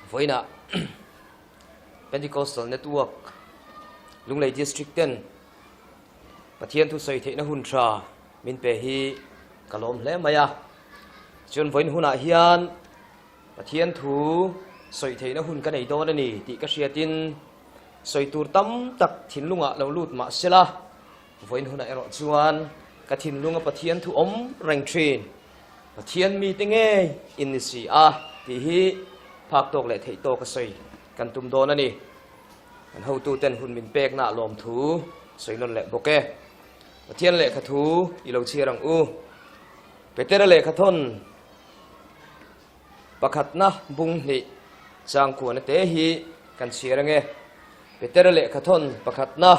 Vawiinah Pentecostal Network Lunglei District ten Pathian thu sawi theihna hun tha min pe hi ka lawm hle mai a. Chuan vawiin hunah hian Pathian thu sawi theihna hun ka nei dawn a ni tih ka hriatin sawi tur tam tak thinlungah lo lut mah sela, vawiin hunah erawh chuan ka thinlunga Pathian thu awm reng thin. Pathian mite ngei in ni si a tih hi phak tawk leh theih tawk a sawi kan tum dawn a ni. Kan hotuten hun min pekna ah lawmthu sawi nawn leh bawk e. Pathian lehkha thu i lo chhiar ang u. Petera lehkha thawn pakhatna bung hnih changkuana te hi kan chhiar ang e. Petera lehkha thawn pakhatna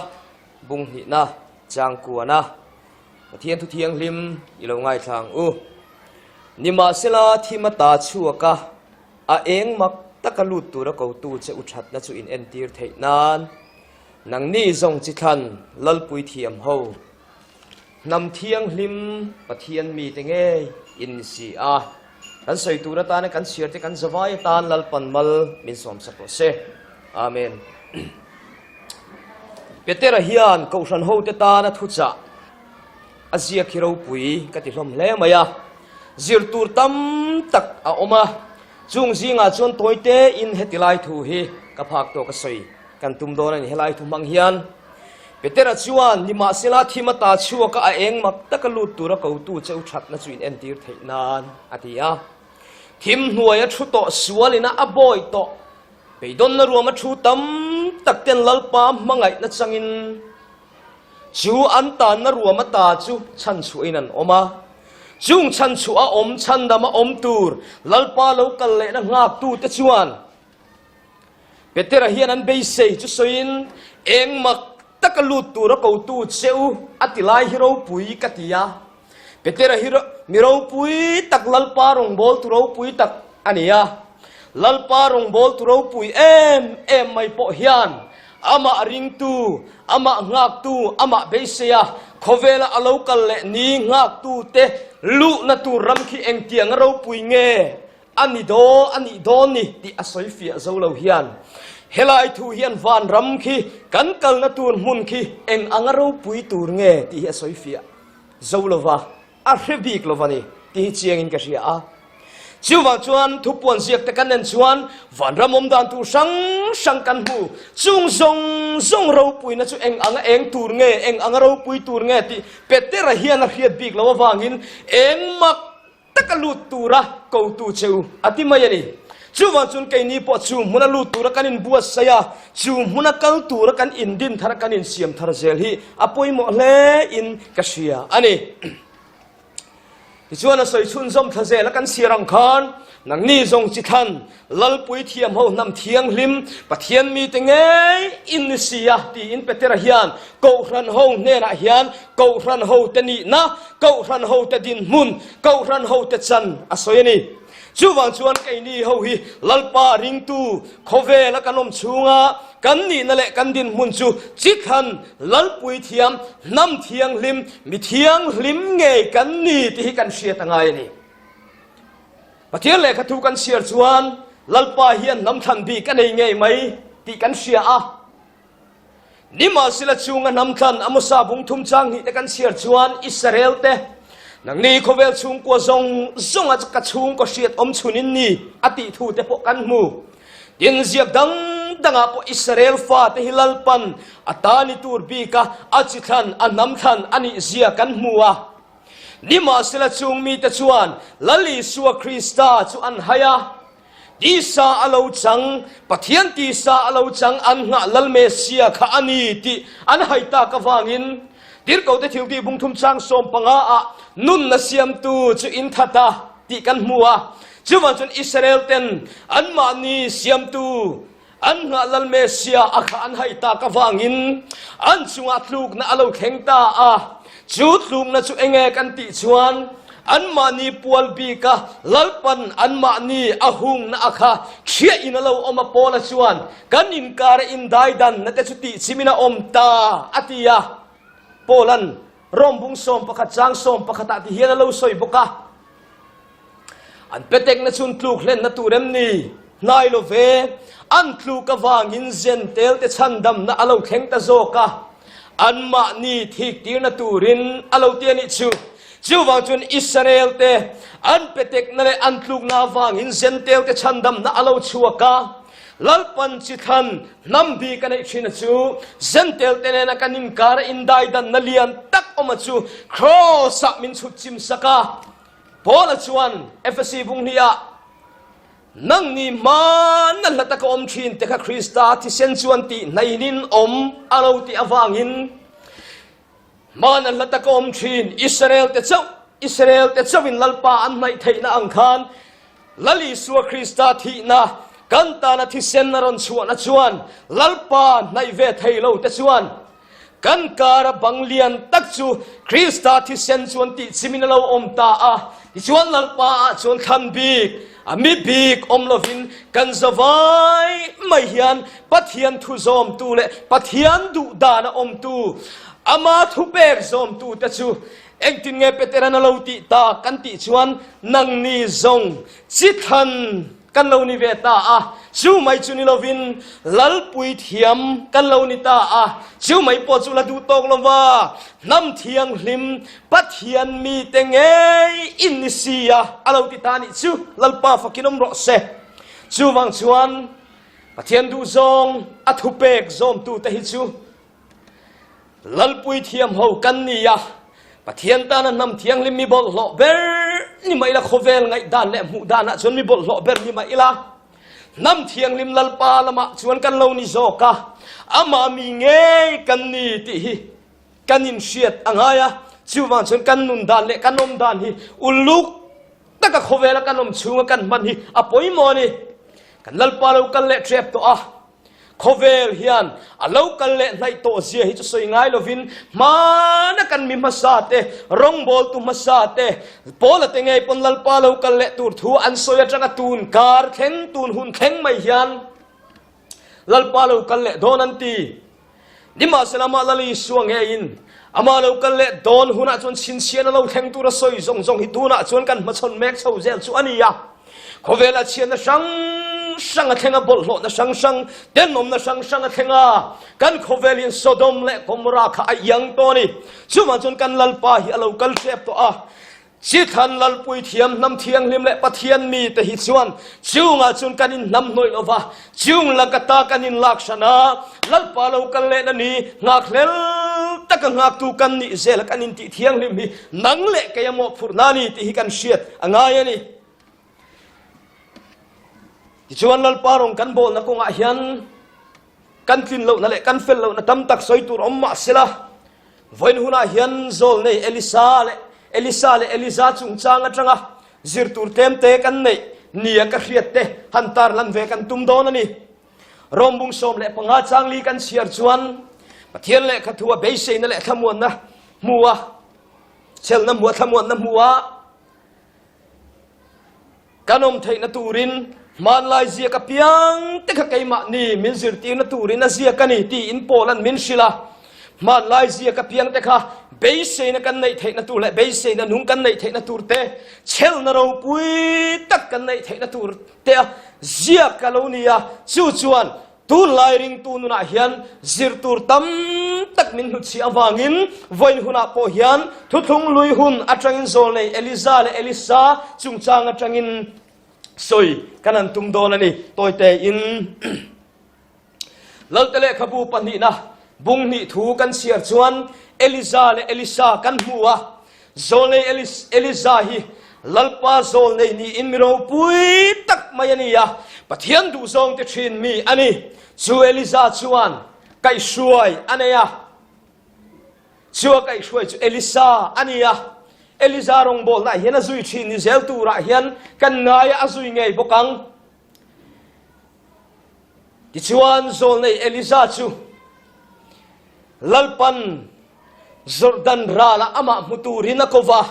bung hnihna changkuana. Pathian thu thianghlim i lo ngaithla ang u. Nimahsela thim a ta chhuak a, a eng mak taka lut tura kotu che u thatna chu in entir theih nan nangni zawng chi thlan Lalpui thiam ho, hnam thianghlim Pathian mite ngei in ni si a. Kan sawi tur atana kan chhiar te kan zavai atan Lalpan mal min sawmsak rawh se. Amen. Petera hian Kohhran hote tana thuchah a ziak hi ropui ka ti hlawm hle mai a, zir tur tam tak a awm a, chung zingah chuan tawi tein heti lai thu hi ka phak tawk a sawi kan tum dawn a ni. Helai thu hmang hian Petera chuan nimahsela thim ata chhuak a, a eng mak taka lut tura kotu che u thatna chu in entir theih nan a ti a. Thim hnuaia thu tawh sualina a bawi tawh Beidawnna ruama thu tam tak ten Lalpa hmangaihna changin chu an tanna ruama ta chu chhanchhuahin an awm a. Chung chhanchhuah a awm chhandama awm tur Lalpa lo kal lehna nghaktute chuan Petera hian an beisei chu sawiin eng mak taka lut tura kotu che u a ti lai hi ropui ka ti a. Petera hi mi ropui tak Lalpa rawngbawltu ropui tak a ni a. Lalpa rawngbawltu ropui em em mai pawh hian amah ringtu, amah nghaktu, amah beiseia khawvela a lo kal leh ni nghaktute luhna tur ram khi engtianga ropui nge a ni daw a nih dawn ni tih a sawi fiah zo lo hian helai thu hian vanram khi kan kalna tur hmun khi eng anga ropui tur nge tih hi a sawi fiah zo lova, a hre bik lova ni tih hi chiangin ka hria a. Chuvang chuan thupuan ziak te kan en chuan vanram awm dan tur hrang hrang kan hmu. Chung zawng zawng ropuina chu eng anga eng tur nge, eng anga ropui tur nge tih Petera hian a hriat bik lo avangin eng mak taka lut tura kotu che u a ti mai a ni. Chuvang chuan keini pawh chu hmuna lut tura kan inbuatsaih a, chu hmuna kal tura kan indin thar a kan insiam thar zel hi a pawimawh hle in ka hria a ni. Tichuan a sawi chhunzawm thla zel a kan siar ang khan nangni zawng chi thlan Lalpui thiam ho hnam thianghlim Pathian mite ngei in ni si a tiin Petera hian Kohhran ho hnenah hian Kohhran hote nihna, Kohhran hote dinhmun, Kohhran hote chan a sawi a ni. Chuvang chuan keini ho hi Lalpa ringtu khawvela kan awm chhunga kan nihna leh kan dinhmun chu chithan Lalpui thiam, hnam thianghlim, mi thianghlim ngei kan ni tih hi kan hriat a ngai a ni. Pathian lehkha thu kan chhiar chuan Lalpa hian hnam thlan bik a nei ngei mai tih kan hria a. Nimahsela chunga hnam thlan Amosa bung thum chang hnih te kan chhiar chuan Israel te, Nangni khawvel chhungkua zawng zawnga ka chhungkaw hriat awm chhun in ni a tih thu te pawh kan hmu. Tin, ziak dang dangah pawh Israel fate hi Lalpan a ta ni tur bika a chi thlan, a hnam thlan a nih zia kan hmu a. Nimahsela chung mite chuan Lal Isua Krista chu an hai a, tisa a lo chang, Pathian tisa a lo chang an nghah Lal Messia kha a ni tih an hai tak avangin Tirhkohte thiltih bungthum chang 15 ah nunna siamtu chu in that a tih kan hmu a. Chuvang chuan Israel ten anmahni siamtu an nghah Lal Messia a kha an hai tak avangin an chungah tlukna a lo thleng ta a. Chu tlukna chu enge kan tih chuan anmahni pual bika Lalpan anmahni a hungna a kha chhiah in a lo awm a Paula chuan kan inkara indaidanna te chu tihchimin a awm ta a ti a. Paula'n Rom bung 11 chang 11 ah ti hian a lo sawi bawk a. An petekna chun tluk hlenna tur em ni? Hnai lo ve, an tluk avangin Zentel te chhandamna a lo thleng ta zawk a, anmahni thiktirna turin a lo ti a nih chu. Chuvang chuan Israel te an petekna leh an tlukna avangin Zentel te chhandamna a lo chhuak a, Lalpan chi thlan hnam bik a neih thin a chu Zentel te nena kan inkara indaidanna lian tak awm a chu Kraws-ah min chhut chim sak a. Paula chuan Efesi bung hnih-ah, Nangni hmana hla taka awm thin te kha Krista thisen chuan tih hnaihnin awm a lo tih avangin hmana hla taka awm thin Israel te chauh Israel te chauhin Lalpa an hnaih theihna ang khan Lal Isua Krista thihna kan tana thisen a rawn chhuahna chuan Lalpa hnaih ve thei lo te chuan Kan kara bang lian tak chu Krista thisen chuan tihchimin a lo awm ta a, tichuan Lalpa ah chuan thlan bik, a mi bik awm lovin kan zavai mai hian Pathian thu zawmtu leh Pathian duh dana awmtu, Ama thupek zawmtu te chu engtin nge Peteran a lo tih tak kan tih chuan nangni zawng chi thlan Kan lo ni ve ta a, chu mai chu ni lovin Lalpui thiam kan lo ni ta a, chu mai pawh chu la duh tawk lo va, hnam thianghlim Pathian mite ngei in ni si a, a lo ti ta nih chu Lalpa fakin awm rawh se. Chuvang chuan Pathian duhzawng a thupek zawmtute hi chu Lalpui thiam ho kan ni a, Pathian tana hnam thianghlim mi bawlhhlawh ber ni mah ila khawvel ngaihdan leh hmuh danah chuan mi bawlhhlawh ber ni mah ila hnam thianghlim Lalpa lamah chuan kan lo ni zawk a, amah mi ngei kan ni tih hi kan inhriat a ngai a, chuvang chuan kan nun dan leh kan awm dan hi uluk taka khawvela kan awm chhunga kan hman hi a pawimawh a ni. Kan Lalpa lo kal leh ṭep tawh a. Khawvel hian a lo kal leh hnaih tawh zia hi chu sawi ngai lovin hmana kan mi hmasa te, rawngbawltu hmasa te, Paula te ngei pawn Lalpa lo kal leh tur thu an sawi atanga tun kar thleng, tun hun thleng mai hian Lalpa lo kal leh dawn an ti. Nimahsela amah Lal Isua ngeiin amah lo kal leh dawn hunah chuan chhinchhiahna lo thleng tura sawi zawng zawng hi tunah chuan kan hmachhawn mek chho zel chu a ni a. Khawvela chhiatna hrang hrang a thleng a, bawlhhlawhna hrang hrang, tenawmna hrang hrang a thleng a, kan khawvel hian Sodom leh Gomorrah kha a iang tawh a ni. Chuvang chuan kan Lalpa hi a lo kal hrep tawh a. Chithan Lalpui thiam hnam thianghlim leh Pathian mite hi chuan chungah chuan kan inhnamhnawih lo va, chung laka ta kan inlak hran a, Lalpa lo kal lehna ni nghakhlel taka nghaktu kan nih zela kan intih thianghlim hi nang leh kei a mawhphurhna a ni tih hi kan hriat a ngai a ni. Tichuan Lalpa rawng kan bawlna kawngah hian Kan tlin lohna leh kan fel lohna tam tak sawi tur awm mah sela, vawiin hunah hian zawlnei Elisa leh Elisa leh Eliza chungchang atanga zir tur tlemte kan neih nia ka hriat te han tarlan ve kan tum dawn a ni. Rom bung 15 changli kan chhiar chuan Pathian lehkha thua beiseina leh thlamuanna hmu a, chelna hmua thlamuanna hmu a, Kan awm theihna turin hmanlai ziak apiang te kha keimahni min zirtirna turin a ziak a ni tiin Paula'n min hrilh a. Hmanlai ziak apiang te kha beiseina kan neih theihna tur leh beiseina nung kan neih theihna tur te, chhelna ropui tak kan neih theihna tur te a ziak a lo ni a. Chu chuan Tunlai ringtu nunah hian zir tur tam tak min hnutchhiah avangin vawiin hunah pawh hian thuthlung lui hun atangin zawlnei Eliza leh Elisa chungchang atangin sawi kan han tum dawn a ni. Tawitein Lalte lehkhabu pahnihna bung hnih thu kan chhiar chuan Eliza leh Elisa kan hmu a. Zawlnei Eliza hi Lalpa zawlnei niin mi ropui tak mai a ni a, Pathian duhzawng ti thin mi a ni. Chu Eliza chuan kaihhruai a nei a, chu a kaihhruai chu Elisa a ni a. Eliza rawngbawlnaah hian a zui thin ni zel turah hian kan ngai a, a zui ngei bawk ang. Tichuan zawlnei Eliza chu Lalpan Jordan ralah amah hmu turin a ko va.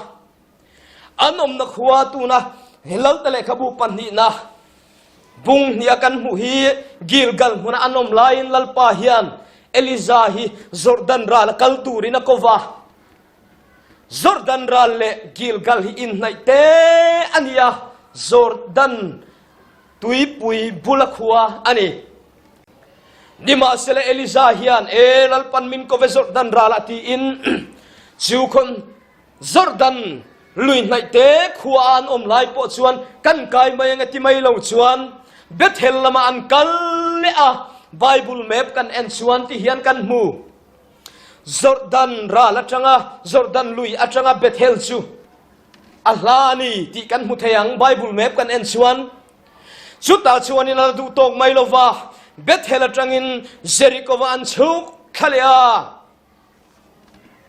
An awmna khua tuna Lalte lehkhabu pahnihna bung hniha kan hmuh hi Gilgal hmuna an awm laiin Lalpa hian Eliza hi Jordan rala kal turin a ko va. Jordan ral leh Gilgal hi inhnaih te a ni a, Jordan. Tuipui bula khua a ni. Nimahsela Eliza hian, E Lalpan min ko ve Jordan ralah tiin chu khawn Jordan lui hnaih te khua a an awm lai pawh chuan kan kai mai ang e ti mai lo chuan Bethel lamah an kal leh a, Bible map kan en chuan ti hian kan hmu. Jordan ral atanga Jordan lui atanga Bethel chu a hla a ni tih kan hmu thei ang Bible map kan en chuan. Chutah chuanin a la duh tawk mai lo va, Bethel atangin Jericho-ah an chhuk thla leh a.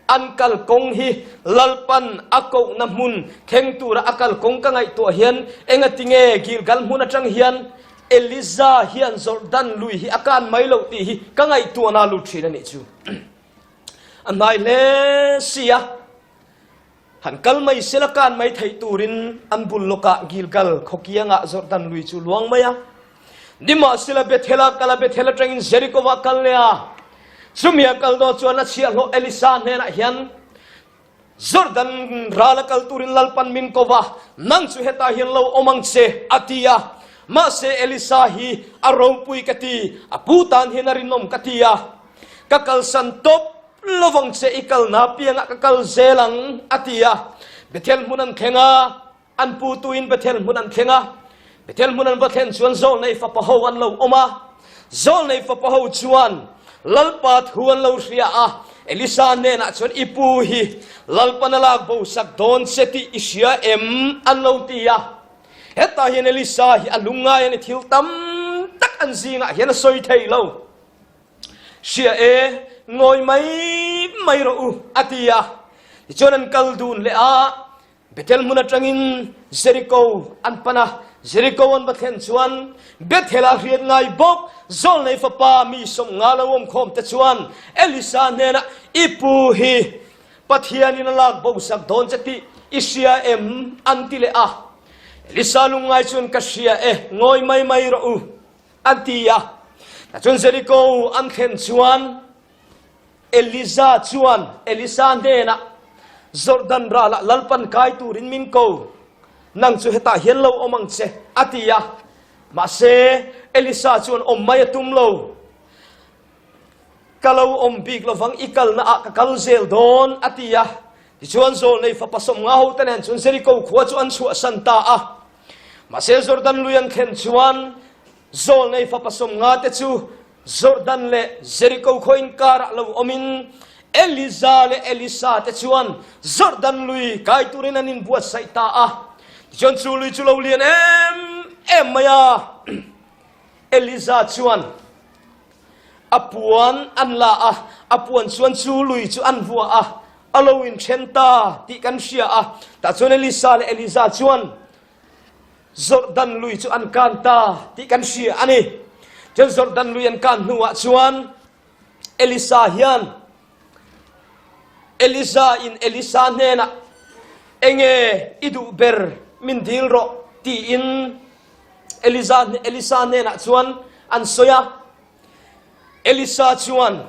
An kal kawng hi Lalpan a kohna hmun thleng tura a kal kawng ka ngaihtuah hian engatinge Gilgal hmun atang hian Eliza hian Jordan lui hi a kan mai loh tih hi ka ngaihtuahna lut thin a nih chu. A hnai hle si a. Han kal mai sela kan mai theih turin an bul lawkah Gilgal khaw kiangah Jordan lui chu luang mai a. Nimahsela Bethel-a kal a, Bethel atangin Jericho-ah kal leh a. Chumi a kal dawn chuan a chhiahhlawh Elisa hnenah hian, Jordan rala kal turin Lalpan min ko va, nang chu hetah hian lo awm ang che, a ti a. Mahse Elisa hi a ropui ka ti, a pu tan hian a rinawm ka ti a. Ka kalsan tawp Lovang che i kalna piangah ka kal zel ang, a ti a. Bethel hmun an thleng a, an putuin Bethel hmun an thleng a. Bethel hmun an va thlen chuan Zawlnei fapa ho an lo awm a. Zawlnei fapa ho chuan Lalpa thu an lo hria a, Elisa hnenah chuan, I pu hi Lalpan a lak bo sak dawn che tih i hria em? an lo ti a. Hetah hian Elisa hi a lungngai a ni, thil tam tak an zingah hian a sawi thei lo. Hria e, ngawi mai mai rawh u, a ti a. Tichuan an kal dun leh a, Bethel hmun atangin Jeriko an pan a. Jeriko an va thlen chuan Bethel-a hriat ngai bawk Zawlnei fapa mi 50 lo awm khawm te chuan Elisa hnenah, I pu hi Pathianin a lak bo sak dawn che tih i hria em? an ti leh a. Elisa lungngai chuan, Ka hria e, ngawi mai mai rawh u. An ti a. Tah chuan Jeriko an thlen chuan Eliza chuan Elisa hnenah, Jordan ralah Lalpan kai turin min ko, nang chu hetah hian lo awm ang che, a ti a. Mahse, Elisa chuan awm mai a tum lo. Ka lo awm bik lovang, i kalna ah ka kal zel dawn, a ti a. Tichuan Zawlnei fapa 50 hote nen chuan Jeriko khua chu an chhuahsan ta a. Mahse Jordan lui an thlen chuan Zawlnei fapa 50 te chu Jordan leh Jeriko khaw inkarah lo awmin Eliza leh Elisa te chuan Jordan lui kai turin an inbuatsaih ta a. Tichuan chu lui chu lo lian em em mai a. Eliza chuan a puan an la a, a puan chuan chu lui chu an vua a, a lo inthen ta tih kan hria a. Tah chuan Elisa leh Eliza chuan Jordan lui chu an kan ta tih kan hria a ni. Chuan Jordan lui an kan hnuah chuan Elisa hian Eliza in Elisa hnenah enge i duh ber min dil rawh tiin Eliza Elisa hnenah chuan an sawi a. Elisa chuan,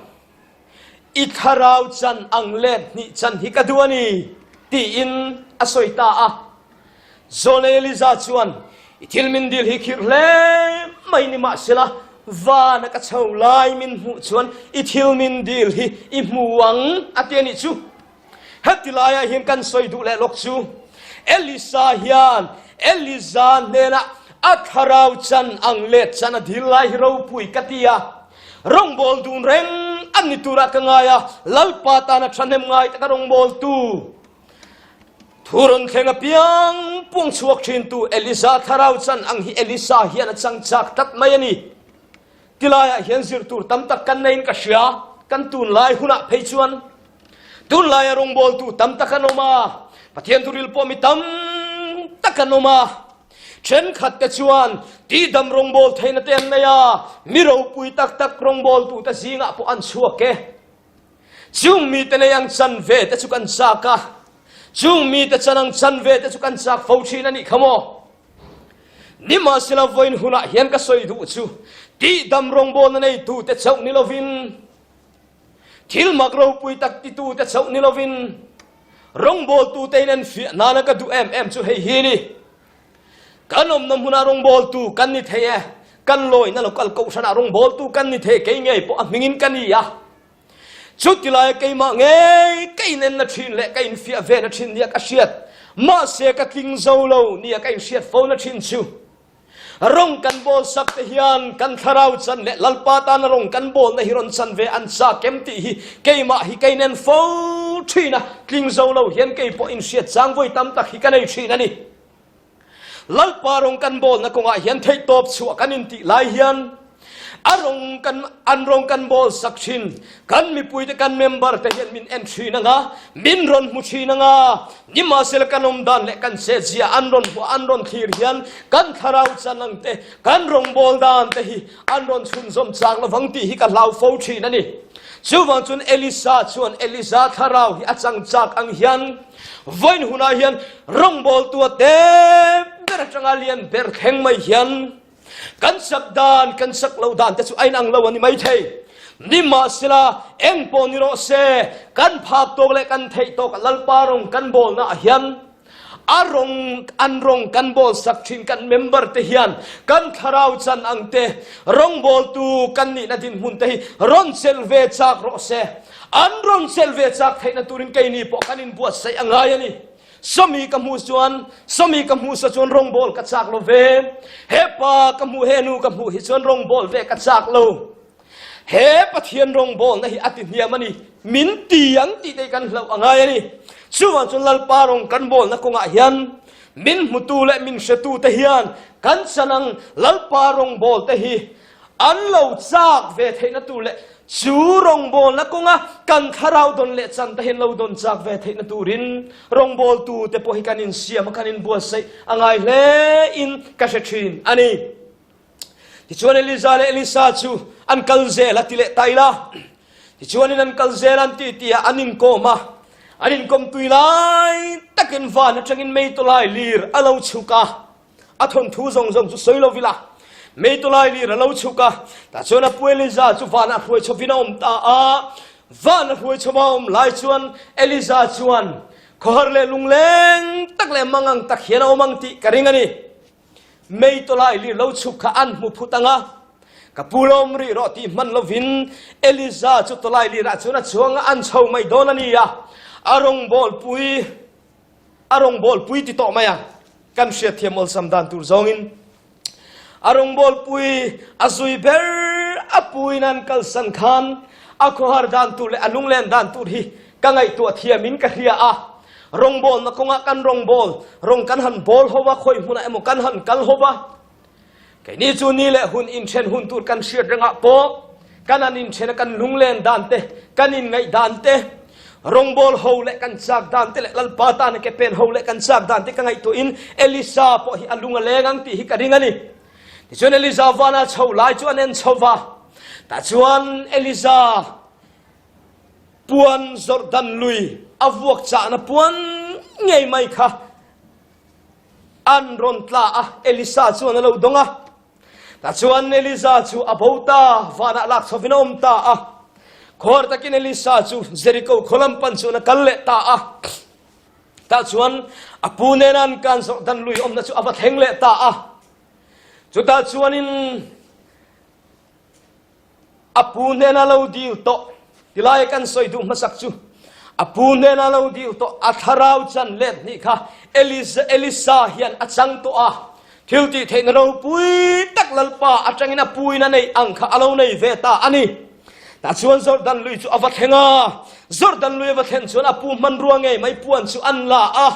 I thlarau chan ang let hnih chan hi ka duh a ni, tiin a sawi ta a. Zawlnei Eliza chuan, I thil min dil hi khirh hle mai ni mahsela, vana ka chho lai min hmuh chuan i thil min dil hi i hmu ang, a ti a nih chu. Heti laiah hian kan sawi duh leh lawk chu, Elisa hian Eliza hnenah a thlarau chan ang let chan a dil lai hi ropui ka ti a, rawngbâwl dun reng an ni turah ka ngai a, Lalpa tana ṭhahnem ngai taka rawngbâwltu thu rawn thleng apiang puang chhuak ṭhintu Eliza thlarau chan ang hi Elisa hian a chang chak tlat mai a ni. Tilaiah hian zir tur tam tak kan neiin ka hria, kan tunlai hunah phei chuan tunlaia rawngbawltu tam tak an awm a, Pathian thuril pawh mi tam tak an awm a, thenkhat te chuan tihdam rawngbâwl theihna te an nei a, mi ropui tak tak rawngbawltute zingah pawh an chhuak e. Chung mite nei ang chan ve te chu kan chak a, chung mite chan ang chan ve te chu kan chak fo thin a nih kha maw? Nimahsela vawiin hunah hian ka sawi duh chu tihdam rawngbawlna neitute chauh ni lovin, thil mak ropui tak titute chauh ni lovin, rawngbawltute in an fiah nana ka duh em em chu hei hi ni. Kan awmna hmunah rawngbawltu kan ni thei e, kan lawina local kohhranah rawngbawltu kan ni thei, kei ngei pawh a hmingin ka ni a. Chutilaia keimah ngei ka inenna thin leh ka infiah vena thin nia ka hriat, mahse ka tling zo lo nia ka inhriat fona thin chu rawng kan bawl sak te hian kan thlarau chan leh Lalpa tana rawng kan bawlna hi rawn chan ve an chak em tih hi keimah hi ka inen fo thin a, tling zo lo hian kei pawh inhriat chang vawi tam tak hi ka nei thin a ni. Lalpa rawng kan bawlna kawngah hian theihtawp chhuah kan intih lai hian a rawng kan an rawng kan bawl sak thin. Kan mipuite kan member te hian min en thin anga, min rawn hmu thin anga, nimahsela kan awm dan leh kan chetzia an rawn hmuh an rawn thlir hian kan thlarau chan ang te, kan rawngbawl dan te hi an rawn chhunzawm chak lovang tih hi ka hlau fo thin a ni. Chuvang chuan Elisa chuan Elija thlarau hi a chang chak ang hian Vawiin hunah hian rawngbawltu a te ber atanga lian ber thleng mai hian kan sak dan, kan sak lo dan te chu a inang lo a ni maithei. Nimahsela, eng pawh ni rawh se, kan phak tawk leh kan theih tawk Lalpa rawng kan bawlna ah hian a rawng, an rawng kan bawl sak thin kan member te hian kan thlarau chan ang te, rawngbawltu kan nihna dinhmun te hi rawn chelh ve chak rawh se. An rawn chelh ve chak theihna turin keini pawh kan inbuatsaih a ngai a ni. Sawmi ka hmuh chuan, sawmi ka hmuh sa chuan rawngbawl ka chak lo ve. He pa ka hmuh, he nu ka hmuh hi chuan rawngbawl ve ka chak lo. He Pathian rawngbawlna hi a ti hniam a ni. Min ti ang tih te hi kan hlauh a ngai a ni. Chuvang chuan Lalpa rawng kan bawlna kawngah hian min hmutu leh min hretu te hian kan chan ang Lalpa rawngbawl te hi An lo chak ve theihna tur leh chu rawngbawlna kawnga kan thlarau dawn leh chan te hian lo dawn chak ve theihna turin rawngbawltu te pawh hi kan insiam a, kan inbuatsaih a ngai hle in ka hre thin a ni. Tichuan Eliza leh Elisa chu an kal zel a ti leh ta ila. Tichuanin an kal zel an ti tih ah an inkawm a, an inkawm tui lai takin van atangin mei tawlai lir a lo chhuk a. A thawnthu zawng zawng chu sawi lo ila, Meitawlai lir a lo chhuk a, tah chuan a pu Eliza chu vanah hruai chhovin a awm ta a. Van a hruai chhova a awm lai chuan Eliza chuan khawhar leh lungleng tak leh mangang tak hian a awm ang tih ka ring a ni. Meitawlai lir lo chhuk kha an hmu phut ang a, Ka pu lo awm rih rawh tih hman lovin Eliza chu tawlai lirah chuan a chuang a, an chho mai dawn a ni a, a rawngbawlpui A rawngbawlpui ti tawh mai a, kan hriatthiam awlsam dan tur zawngin a rawngbawlpui a zui ber a puin an kalsan khan a khawhar dan tur leh a lunglen dan tur hi ka ngaihtuah thiamin ka hria a. Rawngbawlna kawngah kan rawngbâwl, rawng kan han bâwl ho a, khawi hmunah emaw kan han kal ho a, Keini chu ni leh hun inthen hun tur kan hriat rengah pawh kan an inthen a kan lunglen dan te, kan inngaih dan te, rawngbawl ho leh kan chak dan te leh Lalpa tana ke pen ho leh kan chak dan te ka ngaihtuahin Elisa pawh hi a lung a leng ang tih hi ka ring a ni. Tichuan Elisa vana chho lai chu an en chho va, tah chuan Elisa puan Jordan lui a vuak chahna puan ngei mai kha An rawn tla a, Elisa chuan a lo dawng a. Tah chuan Elisa chu a bo ta, vanah lak chhovin a awm ta a. Khuar takin Elisa chu Jeriko khaw lam pan chuan a kal leh ta a. Tah chuan a pu nena an kan Jordan lui awmna chu a va thleng leh ta a. Chutah chuanin A pu hnena lo dil tawh tilai kan sawi duh hmasak chu a pu hnena lo dil tawh a thlarau chan let hnih kha Elisa, Elisa hian a chang tawh a. Thil tih theihna ropui tak Lalpa atangin a puin a neih ang kha a lo nei ve ta a ni. Tah chuan Jordan lui chu a va thleng a. Jordan lui a va thlen chuan a pu hmanrua ngei mai puan chu an la a.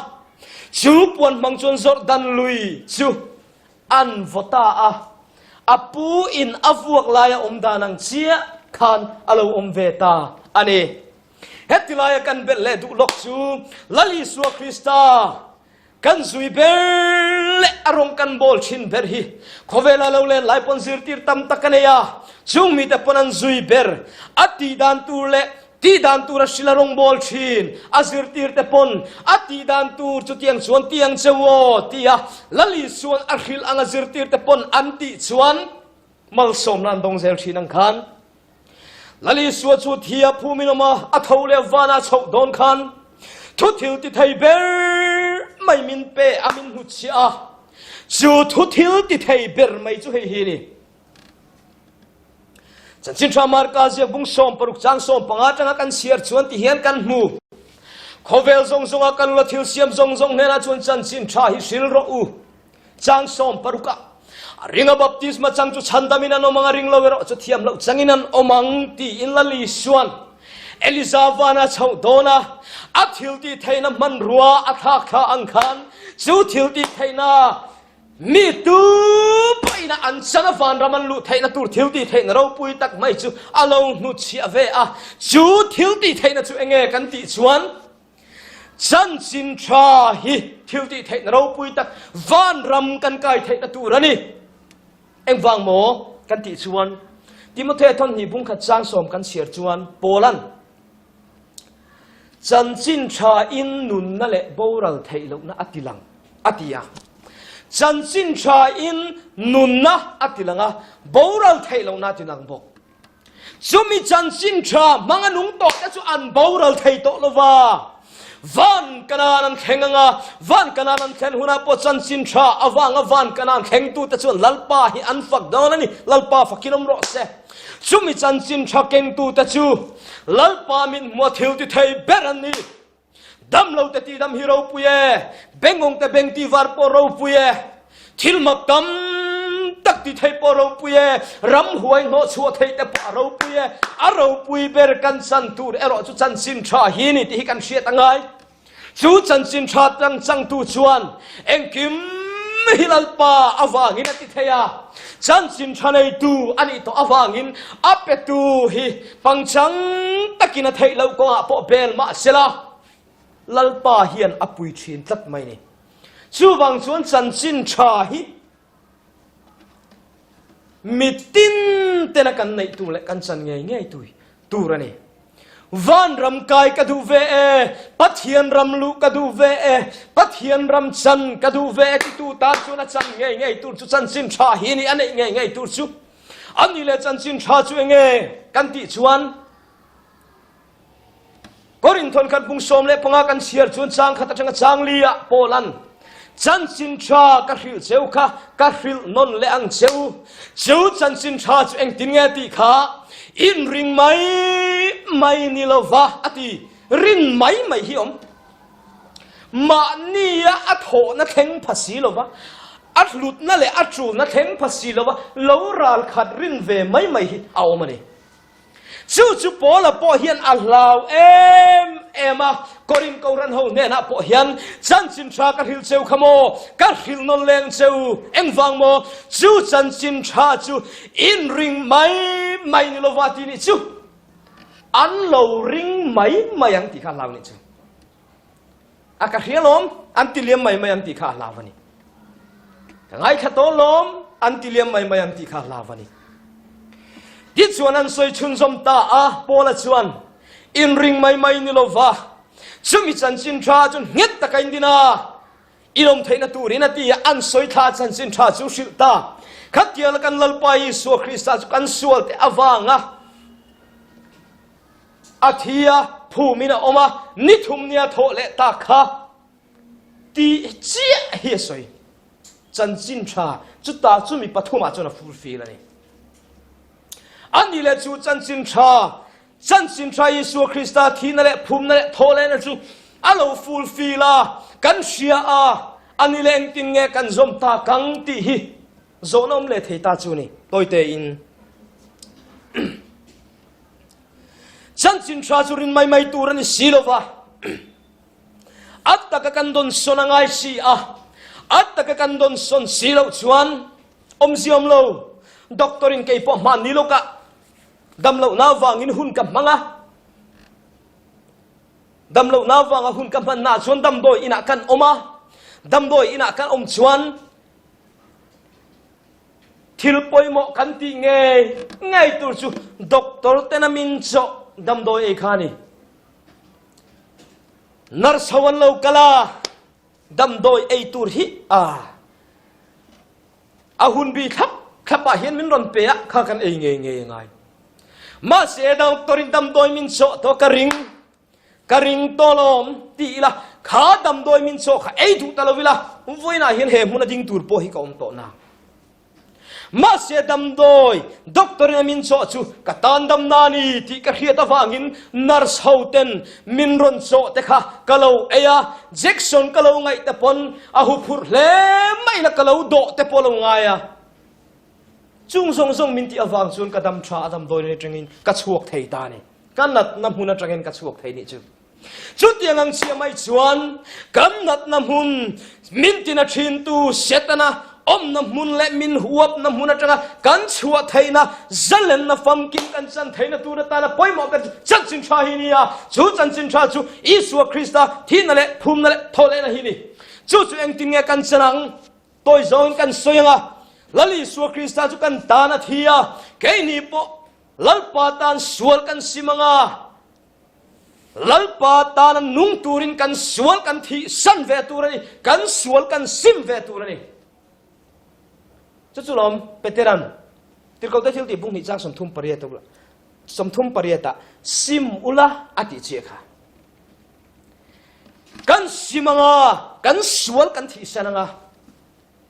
Chu puan hmang chuan Jordan lui chu An vaw ta a, a pu in a vuak laia awm dan ang chiah khan a lo awm ve ta a ni. Heti laia kan belh leh duh lawk chu Lal Isua Krista kan zui ber leh a rawng kan bawl thin ber hi khawvela lo len lai pawn zirtir tam tak a nei a, chung mite pawn an zui ber a tih dan tur leh Tih dan tur a hrilh a rawngbawl thin, a zirtirte pawn a tih dan tur chutiang chuan ti ang che u aw tia Lal Isua'n a hrilh ang a zirtirte pawn an tih chuan malsawmna an dawng zel thin ang khan. Lal Isua chu thi a phumin awm a, a tho leh vana a chhoh dawn khan thu thil ti thei ber mai min pe a min hnutchhiah a. Chu thu thil ti thei ber mai chu hei hi a ni. Chanchin Tha Marka ziak bung 16 chang 15 atanga kan chhiar chuan ti hian kan hmu. Khawvel zawng zawnga kan la thil siam zawng zawng hnenah chuan chanchin tha hi hril rawh u. Chang 16 ah a ringa baptisma chang chu chhandamin an awm ang a ring lo erawh chu thiam loh changin an awm ang tiin Lal Isuan Eliza vana chhoh dawn a, a thil tih theihna hmanrua a thlak thla ang khan chu thil tih theihna Mi tu pawhin a an chana vanram an luh theihna tur thil tih theihna ropui tak mai chu a lo hnutchhiah ve a. Chu thil tih theihna chu enge kan tih chuan chanchin tha hi thil tih theihna ropui tak vanram kan kai theihna tur a ni. Engvang maw kan tih chuan Timothea thawnhnih bungkhat changsawm kan chhiar chuan Paula'n Chanchin tha in nunna leh boral theih lohna a ti lang, a ti a. Chanchin tha in nunna a ti lang a, boral theih lohna a ti lang bawk. Chumi chanchin tha hmanga nung tawh te chu an boral thei tawh lo va. Van Kanaan an thleng ang a, Van Kanaan an thlen hunah pawh chanchin tha avanga Van Kanaan thlengtute chuan Lalpa hi an fak dawn a ni, Lalpa fakin awm rawh se. Chumi chanchin tha kengtute chu Lalpa min hmua thil ti thei ber an ni. Damlo te tihdam hi ropui e, bengawng te beng tihvar pawh ropui e, thil mak tam tak ti thei pawh ropui e, ramhuai hnawh chhuah theih te pawh a ropui e. A ropui ber kan chan tur erawh chu chanchin tha hi ni tih hi kan hriat a ngai. Chu chanchin tha tang changtu chuan engkim hi Lalpa avangin a ti thei a, chanchin tha neitu a nih tawh avangin a petu hi pangchang takin a theih loh kawngah pawh bel mah sela Lalpa hian a pui thin tlat mai ni. Chuvang chuan chanchin tha hi Mitin tena kan neih tur leh kan chan ngei ngei tui tur a ni. Vanram kai ka duh ve e, Pathian ram luh ka duh ve e, Pathian ram chan ka duh ve e titu tan chuan a chan ngei ngei tur chu chanchin tha hi a ni, a neih ngei ngei tur chu. A ni leh chanchin tha chu enge kan tih chuan Korinth thawnkhat bung 15 kan chhiar chuan chang khat atanga chang li ah Paula'n, Chanchin tha ka hrilh cheu kha ka hrilh nawn leh ang cheu. Chu chanchin tha chu engtin nge tih kha inring mai mai ni lova a ti. Rin mai mai hi awm. Mahnia a thawhna thleng pha si lova, a hlutna leh a tulna thleng pha si lova lo ral khat rin ve mai mai hi a awm a ni. Chu chu Paula pawh hian a hlau em em a, Korin Kohhran ho hnenah pawh hian, Chanchin tha ka hrilh cheu kha maw? Ka hrilh nawn leng cheu engvang maw? Chu chanchin tha chu inring mai mai ni lova ti nih chu an lo ring mai mai ang tih kha a hlau nih chu. A ka hria lawm, an ti liam mai mai ang tih kha a hlau a ni. Ka ngaithla tawh lawm, an ti liam mai mai ang tih kha a hlau a ni. Tichuan an sawi chhunzawm ta a, Paula chuan, Inring mai mai ni lova, chumi chanchin tha chu nghet taka in din a, in awm theihna turin a ti a, an sawi thla chanchin tha chu hrilh ta. Khatiala kan Lalpa Isua Krista chu kan sualte avanga A thi a, phumin a awm a, ni thum nia thawh leh ta kha tih chiah hi a sawi. Chanchin tha chutah chu mi pathumah chuan a fulfill a ni. A ni leh chu chanchin tha, chanchin tha Isua Krista thihna leh phumna leh thawh lehna chu a lo fulfill a, kan hria a, a ni leh engtin nge kan zawm tak ang tih hi zawhna awm leh thei ta chu ni. Tawitein. Chanchin tha chu rin mai mai tur a ni si lo va, a taka kan dawn sawn a ngai si a, a taka kan dawn sawn si loh chuan awmzia awm lo. Doctor in kei pawh hmanni lawkah damlohna avangin hun ka hmang a, damlohna avanga hun ka hmanna chuan damdawi inah kan awm a, damdawi inah kan awm chuan Thil pawimawh kan tih ngei ngei tur chu doctor tena min chawh damdawi ei kha a ni. Nurse ho an lo kal a, damdawi ei tur hi a a hun bi thlap thlap ah hian min rawn pe a, kha kan ei ngei ngei a ngai. Mahse doctor in damdawi min chawh tawh ka ring. Ka ring tawh lawm ti ila. Kha damdawi min chaw kha ei duh ta lo ila, vawiinah hian he hmuna ding tur pawh hi ka awm tawh nang. Mahse damdawi doctor in a min chawh chu ka tan dam na ni tih ka hriat avangin nurse ho ten min rawn chawh te kha ka lo ei a, Jackson ka lo ngaih te pawn a huphurh hle mai na ka lo dawh te pawh lo ngai a. Chung zawng zawng min tih avang chuan ka dam tha a damdawi atangin ka chhuak thei ta a ni. Ka natna hmun atangin ka chhuak thei nih chu. Chutiang ang chiah mai chuan kan natna hmun min tina thintu Setana awmna hmun leh min huapna hmun atanga kan chhuah theihna zalenna famkim kan chan theihna tur atana pawimawh ber chu chanchin tha hi ni a. Chu chanchin tha chu Isua Krista thihna leh phumna leh thawhlehna hi ni. Chu chu engtin nge kan chan ang? Tawi zawngin kan sawi ang a, Lal Isua Krista chu kan tan a thi a, keini pawh Lalpa tan sual kan sim ang a, Lalpa tana nung turin kan sual kan thih san ve tur a ni, kan sual kan sim ve tur a ni. Chu chu lawm Peteran Tirhkohte thil tih bung hnih chang 38 a 38 ah sim ula a tih chiah kha. Kan sim anga, kan sual kan thih san anga,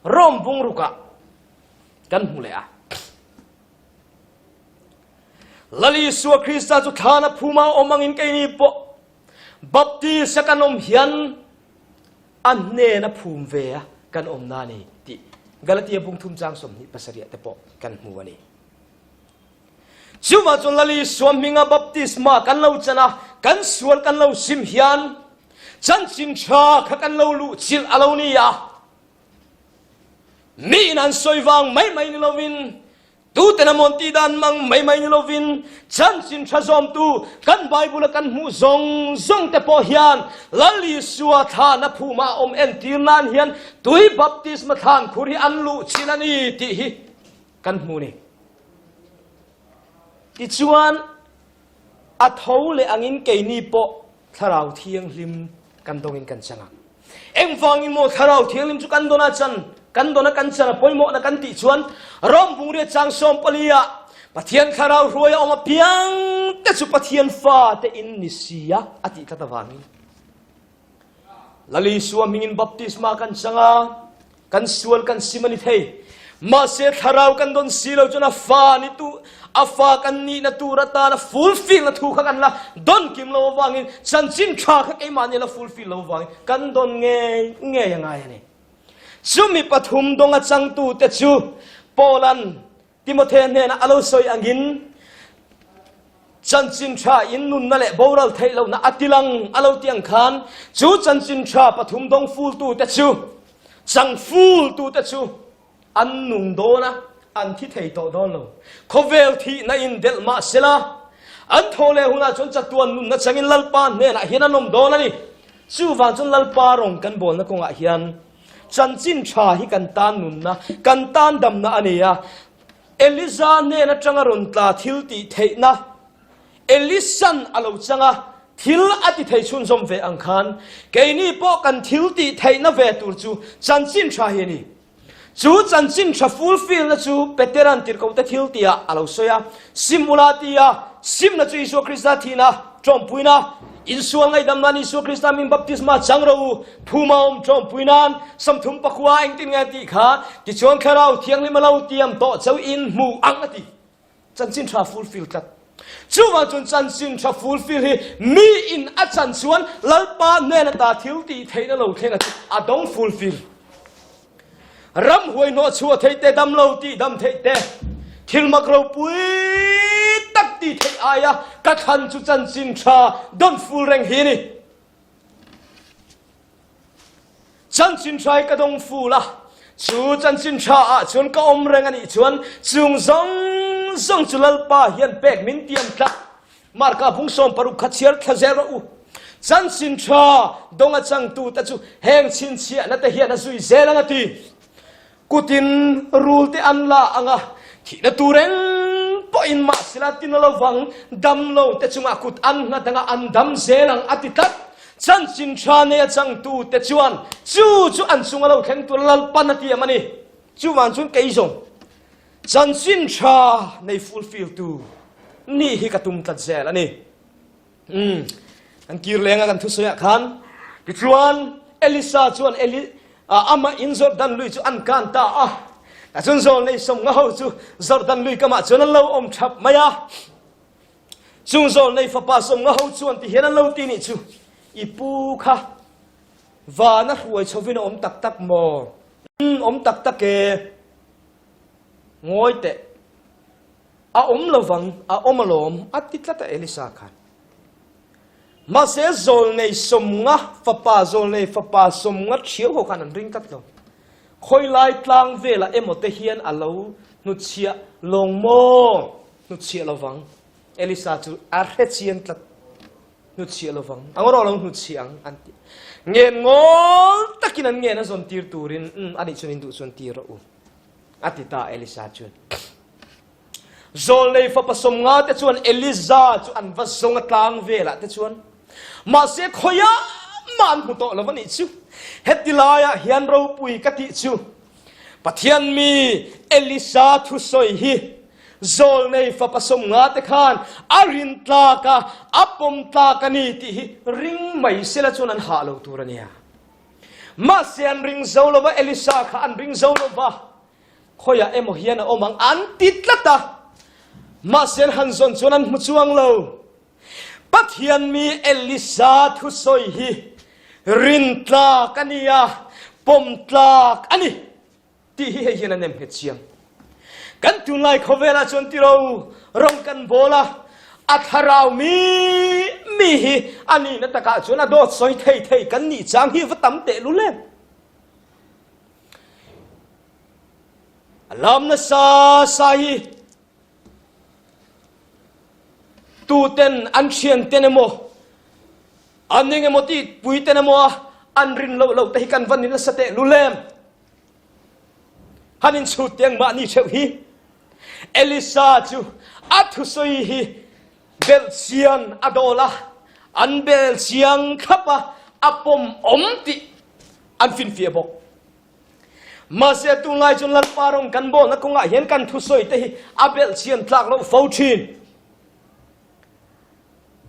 Rome bung rukah kan hmu leh a. Lal Isua Krista chu thlana phuma awm angin keini pawh baptist a kan awm hian a hnena phum ve a kan awm na ni tih Galatia bung thum chang 27 te pawh kan hmu a ni. Chuvah chuan Lal Isua hminga baptisma kan lo chan a, kan sual kan lo sim hian chanchin tha kha kan lo luh chilh a lo ni a. Mi in an sawi vang mai mai ni lovin Tuten a mawn tih dan mang mai mai ni lovin chanchin tha zawmtu kan Bible a kan hmuh zawng zawng te pawh hian Lal Isua thlan a phuma a awm entir nan hian tui baptisma thlan khur hi an luh chin a ni tih hi kan hmu ni. Tichuan a tho leh angin keini pawh Thlarau Thianghlim kan dawngin kan chang a. Engvangin maw Thlarau Thianghlim chu kan dawn a chan, kan dawn a kan chan a pawimawhna kan tih chuan Rom bungriat chang 14 ah Pathian Thlarau hruai a awm apiang te chu Pathian fate in ni si a a tih tlat avangin Lal Isua hmingin baptisma kan chang a, Kan sual kan sim a ni thei. Mahse thlarau kan don si lo chuan a fa ni tu a fa kan nihna tur atan a fulfill na thu kha kan la don kim lo avangin chanchin tha kha keimahni la fulfill lo avangin kan don ngei ngei a ngai a ni. Chumi pathum dawng a changtute chu Paula'n Timothea hnenah a lo sawi angin chanchin tha in nunna leh boral theih lohna a tilang a lo ti ang khan chu chanchin tha pathum dawng fultute chu chang fultute chu an nung dawn a, an thi thei tawh dawn lo. Khawvel thihna in delh mah sela an thaw leh hunah chuan chatuan nunna changin Lalpa hnenah hian an awm dawn a ni. Chuvang chuan Lalpa rawng kan bawlna kawngah hian Chanchin tha hi kan tan nunna, kan tan damna a ni a. Eliza hnen atanga rawn tla thil tih theihna, Elisan a lo chang a, thil a ti thei chhunzawm ve ang khan, keini pawh kan thil tih theihna ve tur chu chanchin tha hi a ni. Chu chanchin tha fulfill-na chu Petera'n tirhkohte thil tihah a lo sawi a, Sim ula ti a, simna chu Isua Krista thihna, ṭawmpuina, insual ngaihdam nan Isua Krista min baptisma chang rawh u, Phuma awm ṭawmpui nan Samthum pakhua engtin nge tih kha tichuan Thlarau Thianghlim a lo tiam tawh cheu in hmu ang a ti. Chanchin ṭha fulfill tlat. Chuvang chuan chanchin ṭha fulfill hi mi in a chan chuan Lalpa hnen ata thil tih theihna lo thleng a chu a dawng fulfill. Ramhuai hnawh chhuah theih te, damlo tih dam theih te, thil mak ropui tak tih theih aia ka thlan chu chanchin ṭha dawn ful reng hi a ni. Chanchin ṭha hi ka dawng ful a, chu chanchin ṭha ah chuan ka awm reng a nih chuan chung zawng zawng chu Lalpa hian pek min tiam tlat. Marka bung 16 kha chhiar thla zel rawh u. Chanchin ṭha dawng a changtute chu heng chhinchhiahna te hian a zui zel ang a ti. Kutin rul te an la ang a, thihna tur eng pawhin mahsela tina lovang, damlo te chungah kut an nghat ang a, an dam zel ang a ti tlat. Chanchin tha nei a changtu te chuan chu chu an chunga lo thleng tur Lalpan a tiam a ni. Chuvang chuan kei zawng chanchin tha nei fulfill tu nih hi ka tum tlat zel a ni. Umm, kan kir leng a kan thusawiah khan. Tichuan, Elisa chuan Eli, amah in Jordan lui chu an kan ta a. Tah chuan zawlnei sawmnga ho chu Jordan lui kamah chuan an lo awm thap mai a. Chung zawlnei fapa sawmnga ho chuan ti hian an lo ti nih chu, I pu kha vana hruai chhovin a awm tak tak maw? Umm, awm tak tak e. Ngawi teh. A awm lovang, a awm alawm, a ti tlat a Elisa khan. Mahse zawlnei sawmnga fapa, zawlnei fapa sawmnga thiau ho khan an ring tlat lo. Khawilai tlang velah emaw te hian a lo hnutchhiah lawng maw? Hnutchhiah lovang. Elisa chu a hre chiang tlat. Hnutchhiah lovang. A ngawrawh lo hnutchhiah ang an ti. Ngen ngawl takin an ngen a zawn tir turin, umm anih chuan in duh chuan tir rawh u. A ti ta Elisa chuan. Zawlnei fapa sawmnga te chuan Eliza chu an va zawng a tlang velah te chuan. Mahse khawiah mah an hmu tawh lo a nih chu. Heti laiah hian ropui ka tih chu Pathian mi Elisa thusawi hi zawlnei fapa sawmnga te khan a rin tlak a, a pawm tlak a ni tih hi ring mai sela chuan an hah lo tur a nia. Mahse an ring zo lo va, Elisa kha an ring zo lo va. Khawiah emaw hian a awm ang an ti tlat a, mahse an han zawn chuan an hmu chuang lo. Pathian mi Elisa thusawi hi rin tlak a ni a, pawm tlak a ni tih hi hei hian a nem nghet chiang. Kan tunlai khawvelah chuan tiro rawng kan bawl a, a thlarau mi mi hi a nihna takah chuan a dawt sawi thei thei kan nih chang hi va tam tehlul em? A lam nasa sa hi tuten an thian ten emaw an eng emaw ti pui ten emaw a an rin loh loh te hi kan van in nasa teh lulem han in chhut tiang mahni theuh hi Elisa chu a thusawi hi belhchian a dawl a an bel chiang thlap a a pawm awm tih an finfiah bawk. Mahse tunlai chuan Lalpa rawng kan bawlna kawngah hian kan thusawi te hi a belhchian tlak loh fo thin.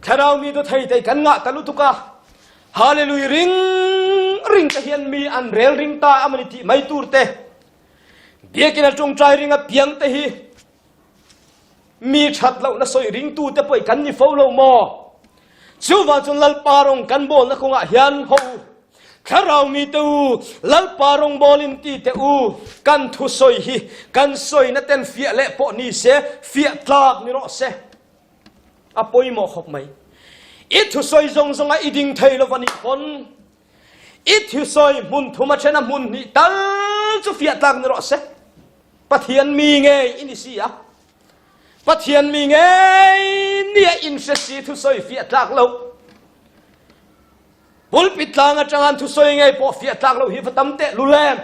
Thlarau mi dawthei te kan ngah ta lutuk a, Hallelujah ring ring te hian mi an rel ring ta amani tih mai tur te, Biakinn a tawngtai ring apiang te hi Mi that lohna sawi ringtute pawh kan ni fo lo maw? Chuvang chuan Lalpa rawng kan bawlna kawngah hian ho u, Thlarau mite u, Lalpa rawng bawlin ti teh u, kan thusawi hi kan sawina ten fiah leh pawh ni se, fiah tlak ni rawh se. A pawimawh khawp mai. I thusawi zawng zawnga i ding thei lo va nih pawn, i thusawi hmun thum a then a hmun hnih tal chu fiah tlak ni rawh se. Pathian mi ngei i ni si a, Pathian mi ngei nia inhre si thusawi fiah tlak lo. Pulpit tlang atanga an thusawi ngei pawh fiah tlak lo hi va tam teh lul em.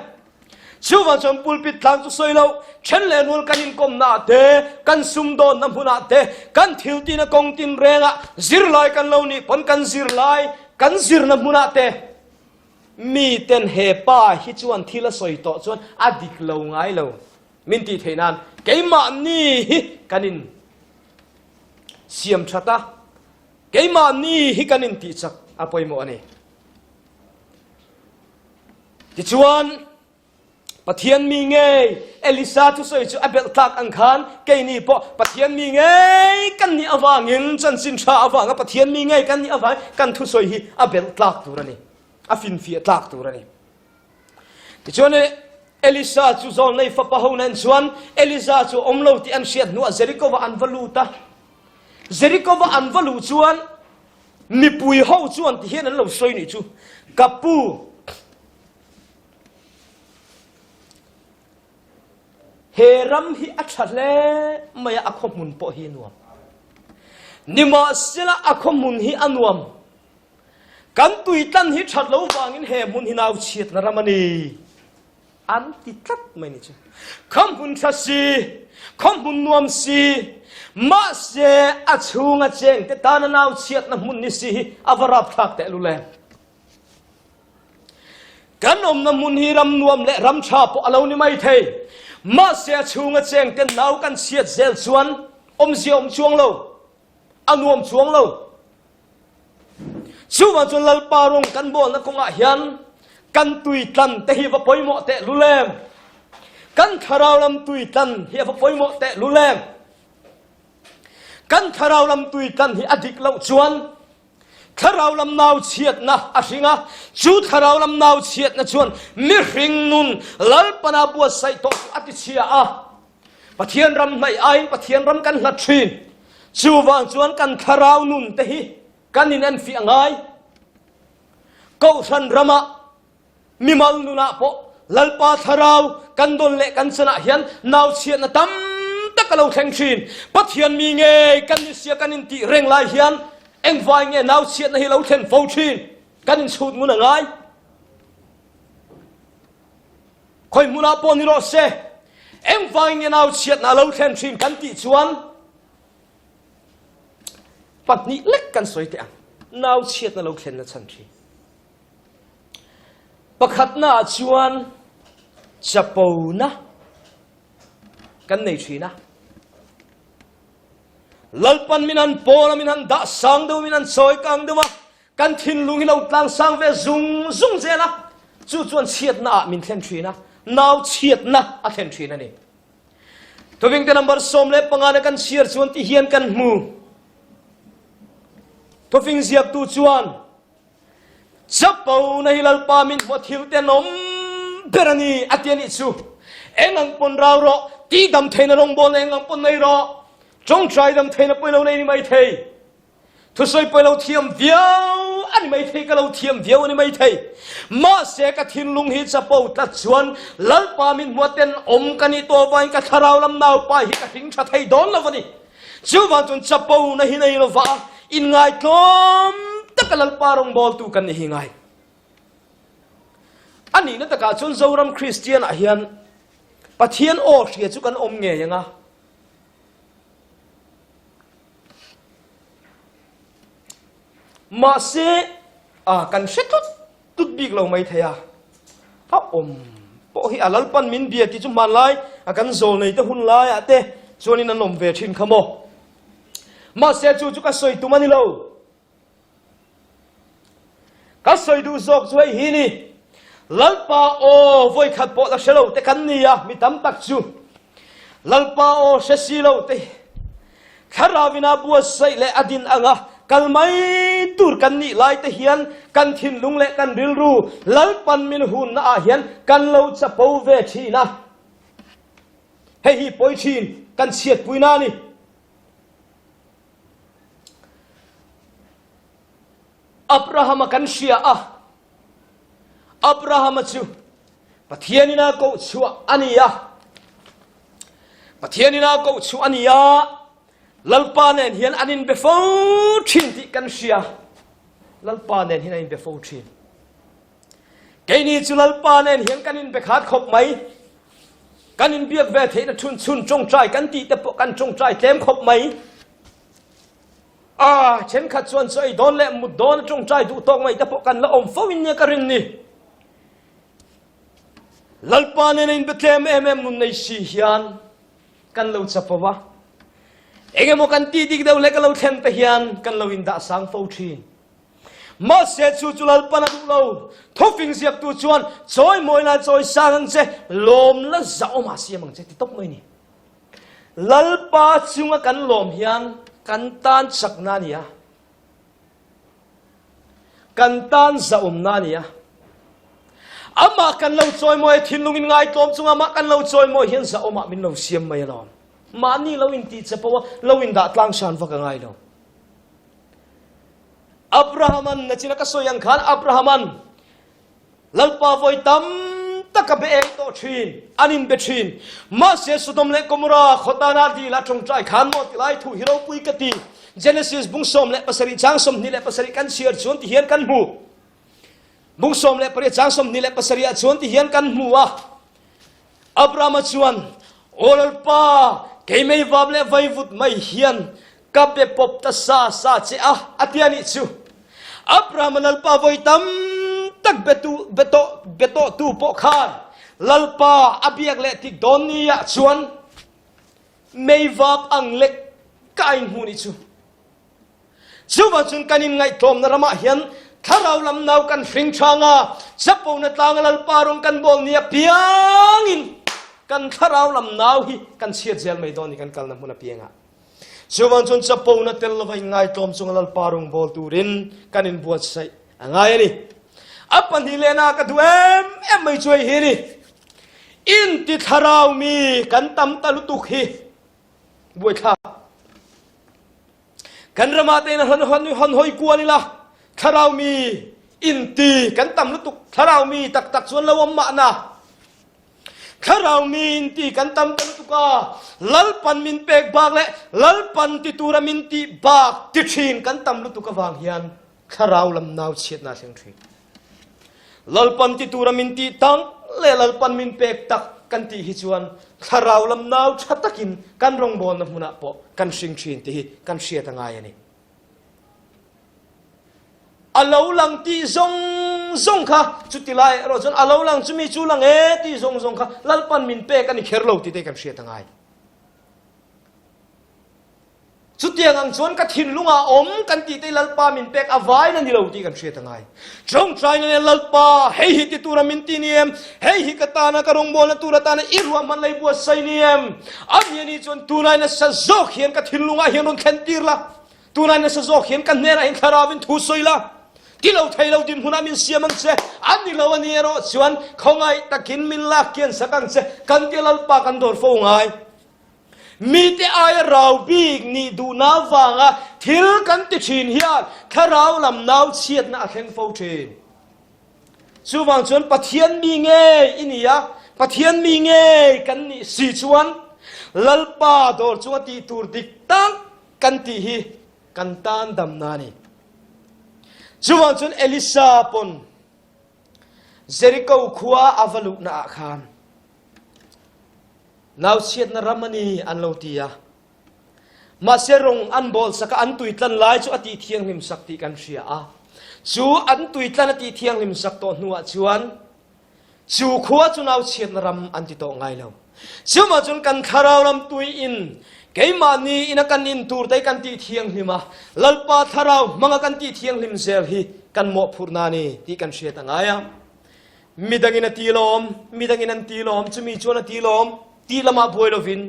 Chuvang chuan pulpit tlang chu sawi lo, then leh rual kan inkawmna ah te, kan sumdawnna hmunah te, kan thiltina kawng tinrengah zirlai kan lo nih pawn kan zirlai kan zirna hmunah te, Miten he pa hi chuan thil a sawi tawh chuan a dik lo ngai lo min tih theih nan keimahni hi kan in siam that a, keimahni hi kan in tih chak a pawimawh a ni. Tichuan, Pathian mi ngei Elisa thusawi chu a belh tlak ang khan keini pawh Pathian mi ngei kan nih avangin chanchin tha avanga Pathian mi ngei kan nih avangin kan thusawi hi a belh tlak tur a ni, a finfiah tlak tur a ni. Tichuan Elisa chu zawlnei fapa ho nen chuan Elisa chu awm lo tih an hriat hnuah Jeriko-va an va lut a. Jeriko-va an va luh chuan mipui ho chuan tihian an lo sawi nih chu, Ka pu, He ram hi a tha hle mai a, a khawhmun pawh hi a nuam. Nimahsela a khawhmun hi a nuam. Kan tuitlan hi that lo vangin he hmun hi nau chhiatna ram a ni. An ti tlat mai ni chu. Khawhmun tha si, khawhmun nuam si, mahse a chhunga chengte tana nau chhiatna hmun ni si hi a va rapthlak tehlul em. Kan awmna hmun hi ram nuam leh ram tha pawh a lo ni mai thei. Mahse a chhunga chengte nau kan chhiat zel chuan awmzia awm chuang lo, a nuam chuang lo. Chuvang chuan Lalpa rawng kan bawlna kawngah hian kan tui tlan te hi va pawimawh teh lul em? Kan thlarau lam tui tlan hi a va pawimawh teh lul em? Kan thlarau lam tui tlan hi a dik loh chuan thlarau lam nau chhiatna a hring a, chu thlarau lam nau chhiatna chuan mihring nun Lalpana buatsaih tawh chu a tichhia a. Pathian ram hnaih aiin Pathian ram kan hlat thin. Chuvang chuan kan thlarau nun te hi kan inenfiah a ngai. Kohhran ramah mimal nunah pawh Lalpa thlarau kan dawn leh kan chanah hian nauchhiatna tam tak a lo thleng thin. Pathian mi ngei kan ni sia kan intih reng lai hian engvai nge nauchhiatna hi lo thlen fo thin? Kan inchhut ngun a ngai. Khawi hmunah pawh ni rawh se, engvai nge nauchhiatna a lo thlen thin kan tih chuan pahnih lek kan sawi teh ang. Nauchhiatna lo thlenna chhan thin. Pakhatnaah chuan chapona kan nei thin a. Lalpan min han pawl a, min han dah sang deuh, min han chawi kang deuh a, kan thinlung hi lo tlang sang ve zung zung zel a, chu chuan chhiatna ah min thlen thin a, nau chhiatna a thlen thin a ni. Thuvingte number 15 na kan chhiar chuan ti hian kan hmu. Thufing ziaktu chuan Chapo na hi Lalpa min hmuh thil tenawm ber a ni a ti a nih chu. Eng ang pawn rau rawh, tihdam theihna rawngbawlna eng ang pawn nei rawh, tawngtai dam theihna pawi lo nei ni mai thei, thusawi pawi lo thiam viau a ni mai thei, ka lo thiam viau a ni mai thei. Mahse ka thinlung hi chapo tlat chuan Lalpa min hmuh tenawm ka nih tawh avangin ka thlarau lam naupa hi ka hring tha thei dawn lo a ni. Chuvang chuan chapo na hi nei lova inngaitlawm taka Lalpa rawngbawltu kan ni hi ngai. A nihna takah chuan Zoram Kristian ah hian Pathian aw hria chu kan awm ngei anga. Mahse a kan hre tlut tut bik lo mai thei a, a awm pawh hi a Lalpan min bia tih chu hmanlai a kan zawlnei te hun laiah te chuanin an awm ve thin kha maw. Mahse chu chu ka sawi tum a ni lo. Ka sawi duh zawk chu hei hi ni, Lalpa aw vawikhat pawh la hre lo te kan ni a, mi tam tak chu Lalpa aw hre si lo te Thlarauin a buatsaih leh a din anga kal mai tur kan nih lai te hian kan thinlung leh kan rilru Lalpan min hunna ah hian kan lo chapo ve thin a. Hei hi pawi thin kan chhiatpuina a ni. Abrahama kan hria a, Abrahama chu Pathianin a koh chhuah a ni a. Pathianin a koh chhuah a ni a, Lalpa nen hian an inbe fo thin tih kan hria. Lalpa nen hian an inbe fo thin. Keini chu Lalpa nen hian kan inbe khat khawp mai. Kan inbiak ve theihna chhun chhun tawngtai kan tih te pawh kan tawngtai tlem khawp mai. A thenkhat chuan chaw ei dawn leh mut dawn a tawngtai duh tawk mai te pawh kan la awm fo in nia ka rin ni. Lalpa nena inbe tlem em em nun nei si hian kan lo chapo a, engemaw kan tih dik deuh leh ka lo thlen te hian kan lo indah sang fo thin. Mahse chu chu Lalpan a duh lo. Thufing ziaktu chuan chawimawi la chawi sang ang che, lawm la zahawm ah siam ang che ti tawp mai ni. Lalpa chunga kan lawm hian kan tan chakna a ni a. Kan tan zahawmna a ni a. Amah kan lo chawimawi a, thinlung in ngaitlawm chunga amah kan lo chawimawi hian zahawmah min lo siam mai alawm. Mahni lo intih che pawh a, lo indah tlang hran vak a ngai lo. Abrahaman nachina ka sawi ang khan Abrahaman Lalpa vawi tam tak a be eng tawh thin, an inbe thin. Mahse Sodom leh Gomorrah khaw tana dil a tawngtai khan maw ti lai thu hi ropui ka ti. Genesis bung 17 chang 27 kan chhiar chuan ti hian kan hmu. Bung 18 chang 27 ah chuan ti hian kan hmu a. Abrahama chuan, Aw Lalpa, kei mei vap leh vaivut mai hian Ka be pawp ta sa sa che a, a ti a nih chu. Abrahama Lalpa vawi tam tak betu, be tawh, be tawhtu pawh khan Lalpa a biak leh tik dawn ni ah chuan meivap ang lek ka a inhmu nih chu. Chuvang chuan kan inngaihtlawmna ramah hian thlarau lam nau kan hring chang a, chapona tlanga Lalpa rawng kan bawl ni apiangin kan thlarau lam nau hi kan chhiat zel mai dawn ni kan kalna hmun apiangah. Chuvang chuan chapona tel lova inngaitlawm chunga Lalpa rawng bawl turin kan inbuatsaih a ngai a ni. A pahnilehna ka duh em em mai chu hei hi a ni. Inti thlarau mi kan tam ta lutuk hi buaithlak. Kan ramah tein a hlan hlan hon hoi kual ila thlarau mi inti kan tam lutuk thlarau mi taktak chuan lo awm mahna thlarau mi inti kan tam ta lutuk a lalpan min pek bak leh lalpan ti tura min tih bak ti thin kan tam lutuk avang hian thlarau lam nau chhiatna thleng thin. Lalpan ti tura min tih tang leh Lalpan min pek tak kan tih hi chuan thlarau lam nau tha takin kan rawngbawlna hmunah pawh kan hring thin tih hi kan hriat a ngai a ni. A lo lang tih zawng zawng kha chuti lai erawh chuan a lo lang chumi chu lang e tih zawng zawng kha Lalpan min pek a ni kher lo tih te kan hriat a ngai. Chutiang ang chuan ka thinlungah awm kan tih te Lalpa min pek a vain a ni lo tih kan hriat a ngai. Tawngtaina nen Lalpa, hei hi ti tura min ti ni em? Hei hi ka tana ka rawngbawlna tur atana i ruahman lei buatsaih ni em? A ni a ni chuan tunai nasa zawk hian ka thinlungah hian rawn thlen tir la, tunai nasa zawk hian ka hnenah hian thlaravin thu sawi la, ti lo thei lo dinhmunah min siam ang che, a ni lo a ni erawh chuan khawngaih takin min lak kian sak ang che, kan tia Lalpa kan dawr fo ngai. Mite aia rau bik nih duhna avanga thil kan ti thin hian thlarau lam nau chhiatna a thleng fo thin. Chuvang chuan Pathian mi ngei i ni a, Pathian mi ngei kan nih si chuan Lalpa dawr chunga tih tur dik tak kan tih hi kan tan damna a ni. Chuvang chuan Elisa pawn Jeriko khua a va luhna ah khan Nauchhiatna ram a ni an lo ti a. Mahse rung an bawlsak a an tuitlan lai chu a tih thianghlim sak tih kan hria a. Chu an tuitlan a tih thianghlim sak tawh hnuah chuan chu khua chu nauchhiatna ram an ti tawh ngai lo. Chumah cun kan thlarau ram tui in keimahni ina kan in tur te kan tih thianghlim a, Lalpa thlarau hmanga kan tih thianghlim zel hi kan mawhphurhna a ni tih kan hriat a ngai a. Midangin a ti lawm, midangin an ti lawm, chumi chuan a ti lawm tih lamah buai lovin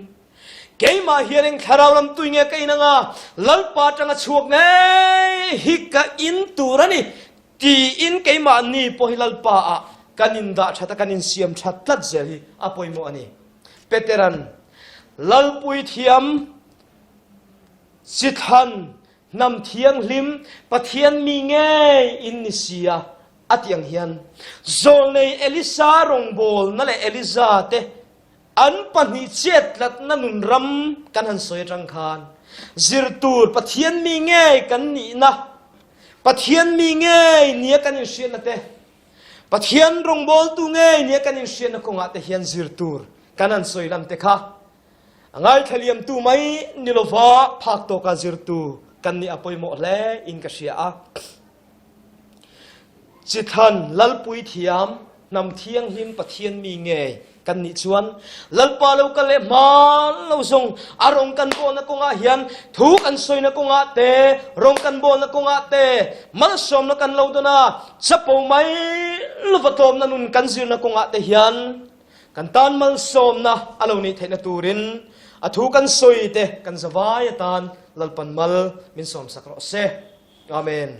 keimah hian eng thlarau lam tui nge ka in anga Lalpa atanga chhuak ngei hi ka in tur a ni tiin keimahni pawh hi Lalpa ah kan in dah that a kan in siam that tlat zel hi a pawimawh a ni. Peteran Lalpui thiam chithlan hnam thianghlim Pathian mi ngei in ni si a A tih ang hian, Zawlnei Elisa rawngbawlna leh Eliza te an pahnih chettlatna nun ram kan han sawi atang khan zir tur Pathian mi ngei kan nihna, Pathian mi ngei nia kan inhriatna te, Pathian rawngbawltu ngei nia kan inhriatna kawngah te hian zir tur kan han sawi lam te kha a ngaithla liamtu mai ni lova phak tawka zirtu kan nih a pawimawh hle in ka hria a. Chithlan Lalpui thiam, hnam thianghlim Pathian mi ngei kan nih chuan Lalpa lo kal leh hman lo zawng a rawng kan bawlna kawngah hian thu kan sawina kawngah te, rawng kan bawlna kawngah te malsawmna kan lo dawn a, chapo mai lova tlawmna nun kan zirna kawngah te hian kan tan malsawmna a lo nih theihna turin a thu kan sawi te kan zavai atan Lalpan mal min sawmsak rawh se. Amen.